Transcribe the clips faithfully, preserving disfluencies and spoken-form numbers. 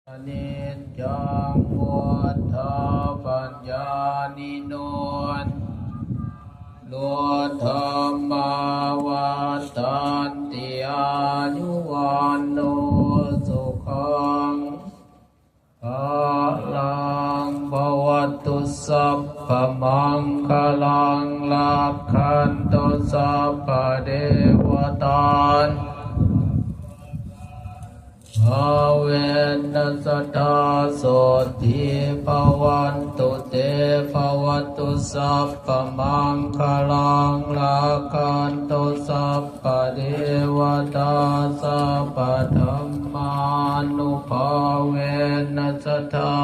Aniccaṃ vuḍḍhāpacāyino, lo dhammā vaḍḍhanti, āyu vaṇṇo sukhaṃ balaṃ. Bhavatu sabbamaṅgalaṃ, rakkhantu sabbadevatā, bhāvena sadā sotthī bhavantu te. Bhavatu sabbamaṅgalaṃ, rakkhantu sabbadevatā, sabbadhammānubhāvena sadā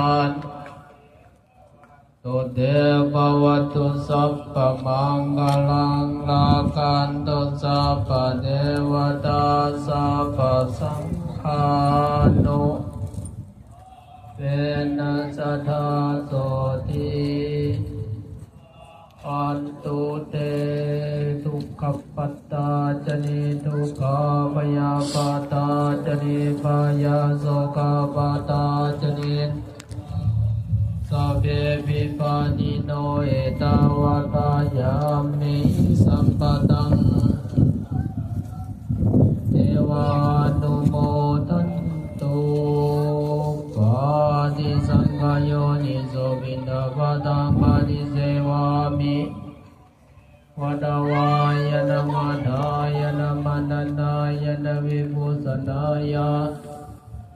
tu te. Bhavatu sabbamaṅgalaṃ, rakkhantu sabbadevatā, sabbasaṅghānubhāvena sadā sotthī bhavantu te. Dukkhappattā ca niddukkhā, bhayappattā ca nibbhayā, sokappattā ca ni sabbepi pāṇino. Ettāvatā ca amhehi sambhataṃ devā anumodantu. Paṭisaṅkhā yoniso piṇḍapātaṃ paṭisevāmi, padavāya na madāya na maṇḍanāya na vibhūsanāya,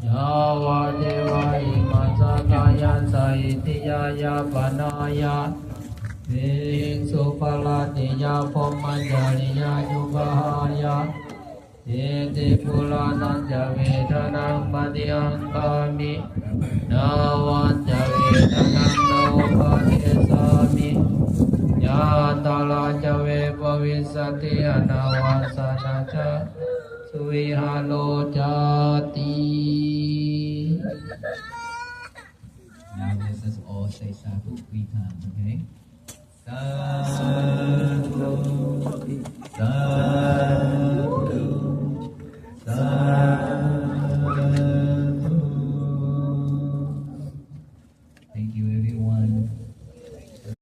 yāvadeva imassa kāyassa ṭhitiyā yāpanāya bhikkhuparatiyā brahmacariyā yupahāya, iti purāṇañca vedanaṃ paṭihaṅkhāmi, navañca vedanaṃ na uppādessāmi, yātrā ca me bhavissati anavajjānañca suvihāro cāti. Now let us all say sadhu three times, okay? Sadhu, sadhu,